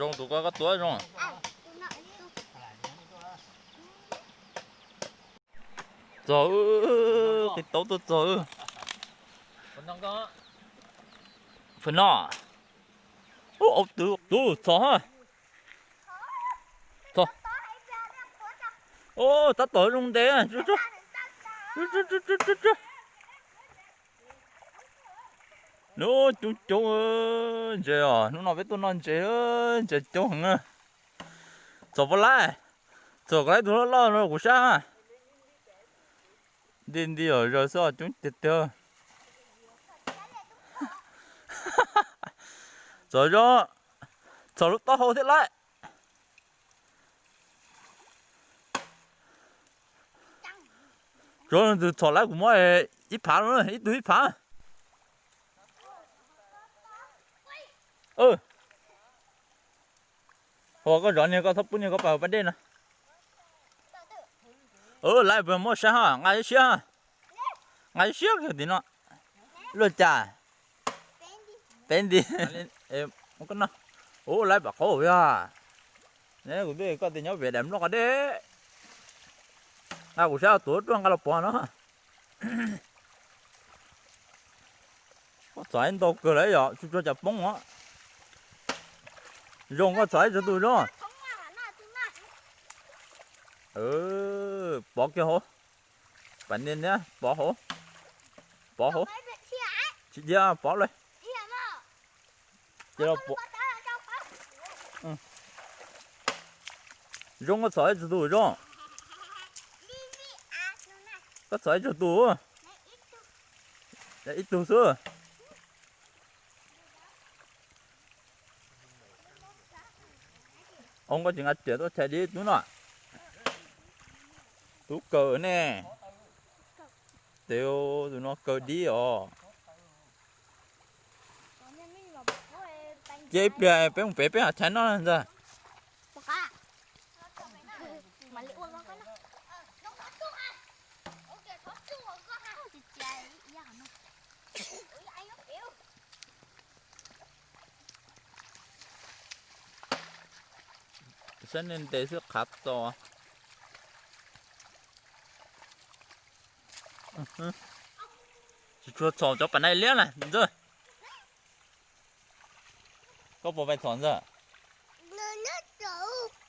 Zoo tus ko koj tua zoo. Txog, qhib taub tuaj txog. Phaum no. Ub, au tw tub txog ha. Txog. Ub, tab tom zoo ntev. Hnub coob coob ntses os, hnub no peb tuaj noj ntses, ntses coob heev. Txog puas laib? Txog, koj laib tus loj loj no kuv sab. Nti nti os, zaws xwb os, coob tiag tiag. Txog zoo, txog lub taub hau thiab laib. Tsuav leej twg txhom laib kuv muab ib phav, ib tug ib phav. Ua koj zov niag, koj txhob pub niag koj pas hauv pas dej no. Laib puas muab sab ha, nqa ib siab ha. Nqa ib siab kiag tim no. Luaj cas? Peb nti. Ub, laib pam qhov yog. Ne kuv twb koj tias nyob pem daim nplooj qhov deb. Nqa kuv sab tuav ruaj nqa los pov no. Koj txhom ib ntau kawg lawm yom, tsuag tsuag cas poob os. Zoo koj txhom ib tug tus zoo. Pov kiag hauv. Pas niag niag pov hauv. Pov hauv. Tsis dhia, pov lawm. Zoo koj txhom ib tug tus zoo. Koj txhom ib tug tus. Ib tug xwb. Ua koj tsis nqa riam tuaj chais dib tub no. Tub kaw ne. Tes tus no kaw dib os. Cia ib pliag peb mus pem peb ho chais noj ntag. Saib nej ntes xwb qhav txo. Tsis tshua txhom cov pas nai liab na ntxawg. Koj puas pais txhom ntxawg?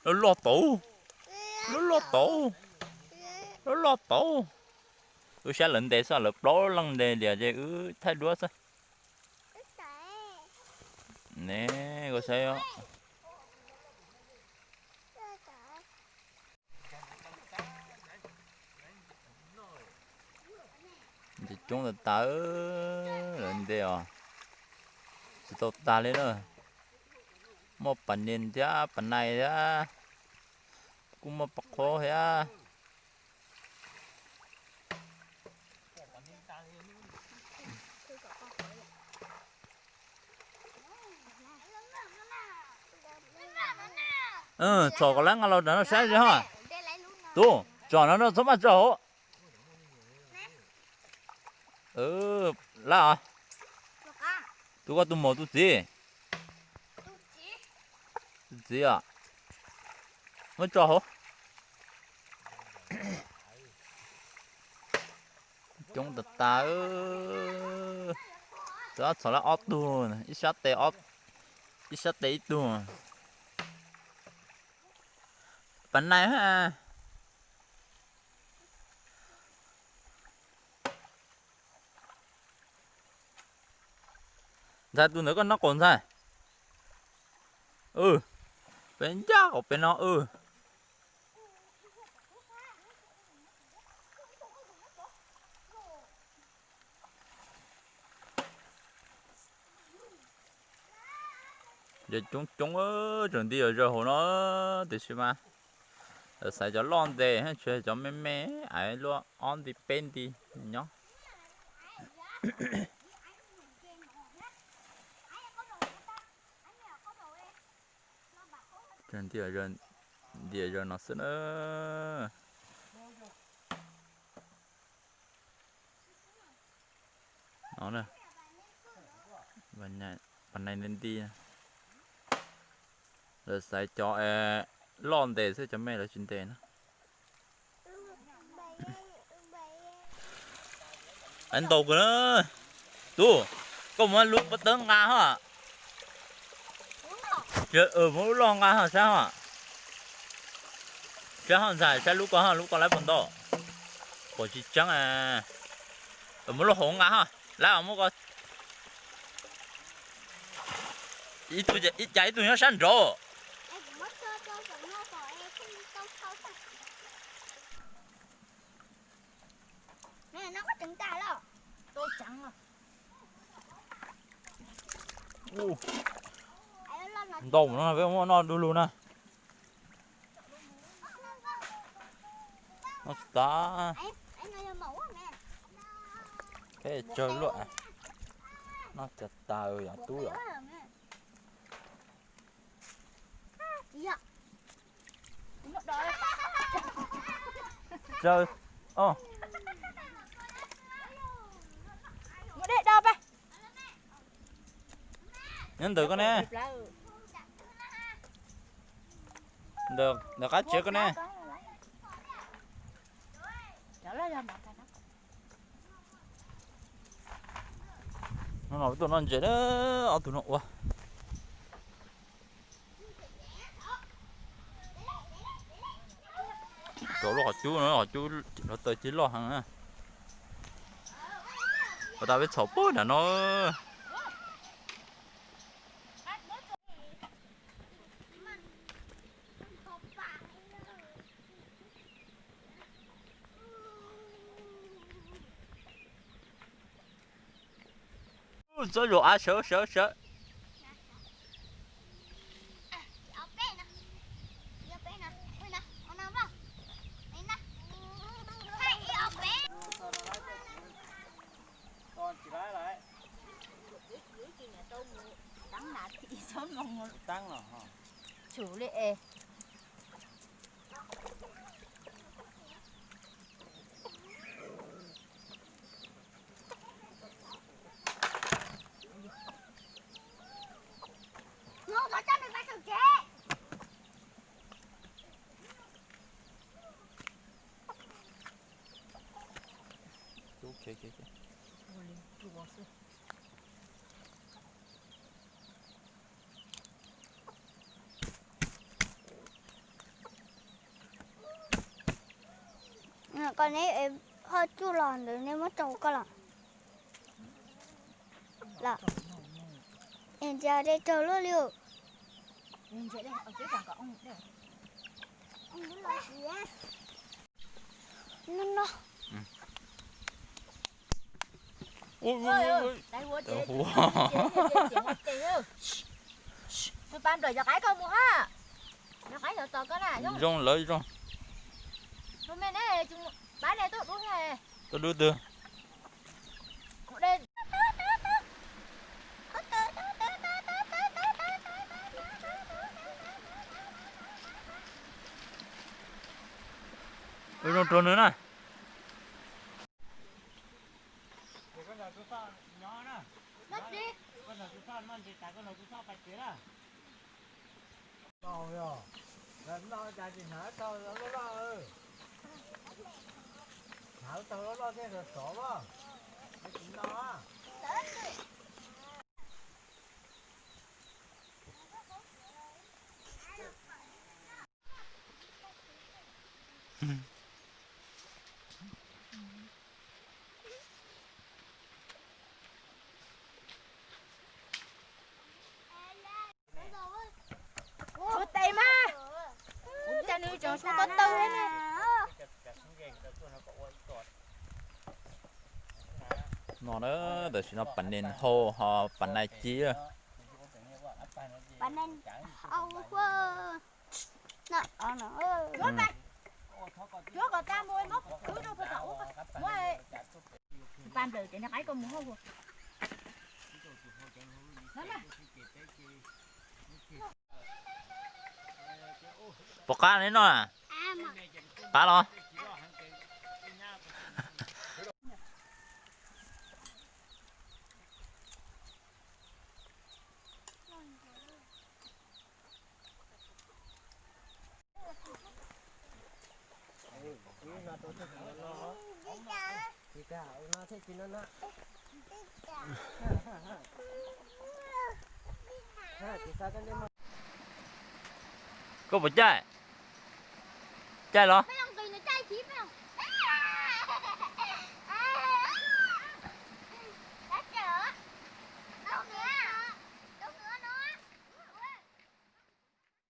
Loj loj tauv, loj loj tauv, loj loj tauv. Wb saib lawv ntes xwb, lawv plaub leej ntes liam ces wb thaij duab xwb. Ne, koj saib. Ntes coob tas tas, lawv ntes os. Tsis tau tas li na. Muaj pas nias thiab pas nai thiab. Kuj muaj pas qhuab thiab. Txhom kom lawv nqa los rau no saib li ho. Tus tsom no no txhob maj tso hauv. Lawm os. Tus koj tus muam tus txiv. Tus txiv os. Muab tso hauv. Coob tas tas. Txhom lawv ob tug, ib sab tes, ib sab tes ib tug. Pas nai ha. Ntxhais, tus ntawd koj noj qaum ntxhais. Peb ncaj qaum peb no. Yog coob coob, tseem nti yos zaws hauv no, tiam sis mas lawv xaiv cov loj ntes, tsis cov me me, aiv luaj ob nti peb nti nyob. Nti yos zaws no xwb na. No, pas nai nti nti. Lawv xaiv cov loj ntes xwb, cov me lawv tsis ntes na. Ntaus kawg na. Tub, koj muab lub pob tawb nqa ho. Muab lub loj nqa ho saib ho. Saib ho ntxhais, saib lub ko ho, lub ko lawv puas ntau. Pom tsis tseeb. Muab lub hauv nqa ho. Lawv muab ko. Ib tug, ib cas ib tug nyob sab nraud. Ntau no peb muab noj du lug na. Noj tsis tas. Peb tsawg luaj. Noj tsis tas yom tub yom. Tsawg. Nyob ntawm koj ne. Ntawm qab tsev koj ne. No no tuaj noj ntses na, ob tug no ua. Rau lub qhov cub no, qhov cub hluav taws ces loj heev na. Ua tas peb txhom puag nram no. Txob zaum av sawv sawv sawv. Koj neb ho tsuj los ntawd neb muab rau koj los. Los. Es ntsia dej raug luaj li. No no. Tus pa nplawm cov qaib koj mus ha. Cov qaib cov tos koj na. Zoo lawv zoo. Tus me ne, pab ne tuaj dub. Tuaj dub twg? Zoo rau nws na. Tshuav tes mas, cas nws tseem tshuav ko taw thiab ne. No na, tam sim no pas nees hau ho pas nais ci. Pas nplawm ces nws qaib koj mus hauj. Puas qab ne no? Qab los? Koj puas caij? Caij los?